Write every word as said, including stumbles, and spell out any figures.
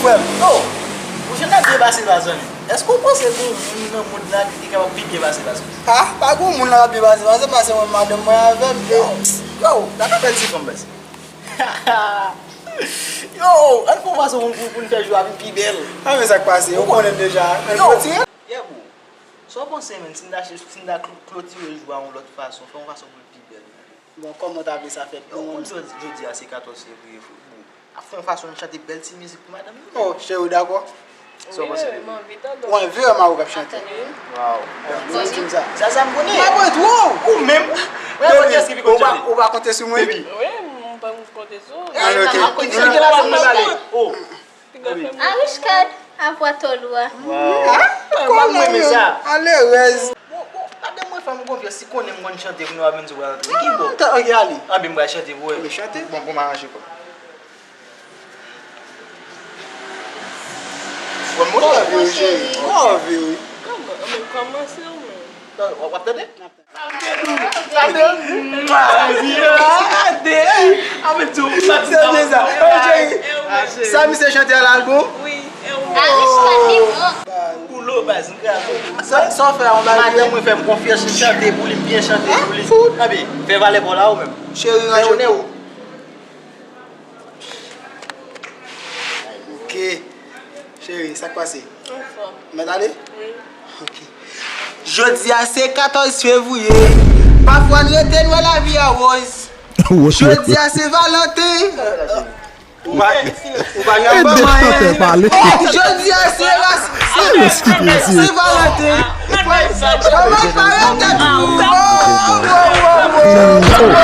Frè m, yo, ou jwenn ap byen pase la, zanmi. Èske w panse gen yon moun nan mond la ki te kapab pi byen pase pase w? Ah, pa gen moun nan k ap byen pase pase, pase mwen, madanm mwen avè m. Yo, yo, gade bèl ti fanm, bèl. Yo, ann fè yon fason pou, pou, pou n fè jou a vin pi bèl. Ah, men sa k pase, ou konnen deja. Yo, yo, bro. Sa w panse, menn, si n ta, si n ta klo-, klotire jou a yon lòt fason, fè yon fason pou l pi bèl? Bon, kòman w ta vle sa fèt? Bon, jodi, jodi a se katòz fevriye, frè. Bon, ap fè yon fason n chante bèl ti mizik pou madanm nou. Oh, cheri, w dakò? Sa w panse, baby? Mwen vre mawo k ap chante. Waw. Sa, sa m konnen. M ap wè tou. Ou menm? Ou pa, ou pa konte sou mwen? Baby. Wi, m pa konte sou ou. Ah, ok. Ap konte sou mwen. Oh. Arishkad, avwa tòlou a. Waw. Ah, mwen renmen sa. Alerèz. Bon, bon, madanm mwen fè m konfyans, si konnen m konn chante, kounye a w ap vin di w pral antre. Ki bò? Ok, ale. Anben, m pral chante pou wè. Anben, chante. Bon, bon, m aranje kò m. Bon, m montre w. Kòve, wi. Kòve, wi. Kòman? Anben, kòmanse w menm. W ap tande? Sa misye chante a la l bon? Wi. Pou lo baz, m kraze. Sa, sa w fè a, yon bagay. Madanm mwen fè m konfyans, li chante pou li, m byen chante pou li. Anben, fè valè pa w la ou menm. Cheri, fè onè ou. Ok. Cheri, sa k pase? Anfòm. Mèt ale? Wi. Ok. Jodi a se katòz fevriye. Pafwa n rete n wè lavi a wòz. Jodi a se Valanten. Ou pa, ou pa gen anba manyen. Jodi a se ras, se, se Valanten. Kòman pa rete tou? Oh, oh, oh, oh.